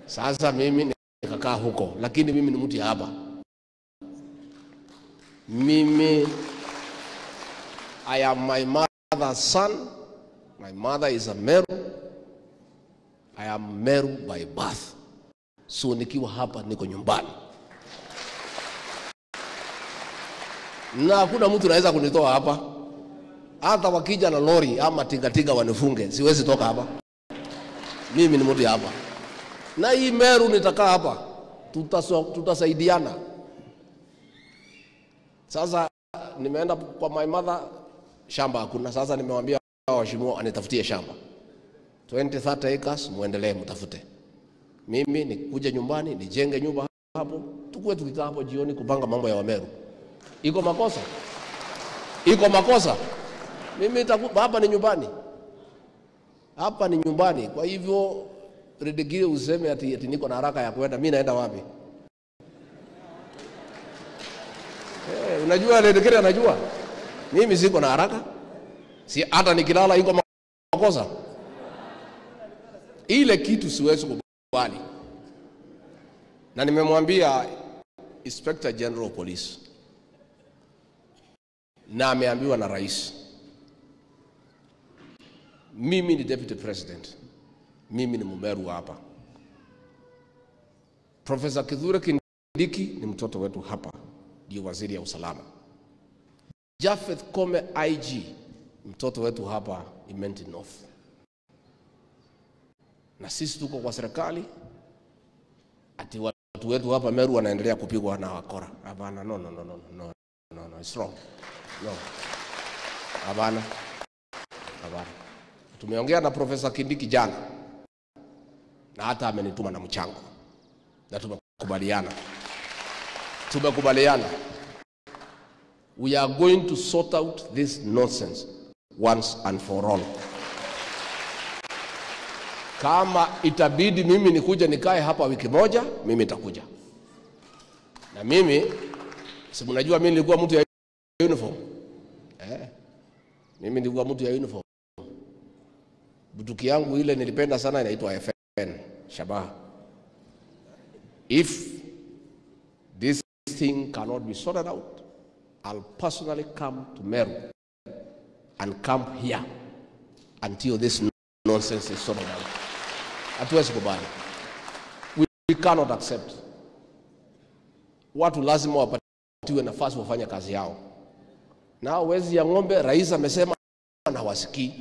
Sasa mimi nikakaa huko, lakini mimi ni mtu ya hapa. Mimi, I am my mother's son. My mother is a Meru. I am Meru by birth. So nikiwa hapa niko nyumbani. Na hakuna mtu anaweza kunitoa hapa. Hata wakija na lori ama tingatinga wanifunge, siwezi toka hapa. Mimi ni mtu hapa. Na hii Meru nitakaa hapa. Tutasaidiana. Sasa nimeenda kwa my mother, shamba hakuna. Sasa nimewambia waheshimiwa anitafutie shamba. 20-30 acres, muendelee mtafute. Mimi nikuje nyumbani, nijenge nyumba hapo, tukue tukikaa hapo jioni kupanga mambo ya Wameru. Iko makosa? Iko makosa? Mimi hapa ni nyumbani. Hapa ni nyumbani. Kwa hivyo Redigiri useme ati niko na haraka ya kwenda, mimi naenda wapi? Unajua Redigiri anajua. Mimi siko na haraka. Si hata nikilala iko makosa. Ile kitu siwezi kukubali. Na nimemwambia Inspector General of Police, na ameambiwa na rais, mimi ni deputy president, mimi ni Mumeru hapa. Professor Kithure Kindiki ni mtoto wetu hapa, ndio waziri ya usalama. Japheth Kome IG, mtoto wetu hapa Imenti North. Na sisi tuko kwa serikali, ati watu wetu hapa Meru wanaendelea kupigwa na wakora. Hapana, no, no, no, no, no, no, no, it's wrong. No. Hapana. Hapana. Tumeongea na Professor Kindiki jana, na hata amenituma na mchango. Na tumekubaliana. Tumekubaliana. We are going to sort out this nonsense once and for all. Kama itabidi mimi nikuja nikae hapa wiki moja, mimi nitakuja. Na mimi, si mnajua mimi nilikuwa mtu ya uniform. Mimi nilikuwa mtu ya uniform. Butuki yangu ile nilipenda sana inaitwa FN, Shabaha. If this thing cannot be sorted out, I'll personally come to Meru and camp here until this nonsense is sorted out. Hatuwezi kubali. We cannot accept. Watu lazima wapatiwe nafasi wafanye kazi yao. Na wezi ya ng'ombe, rais amesema na wasikii.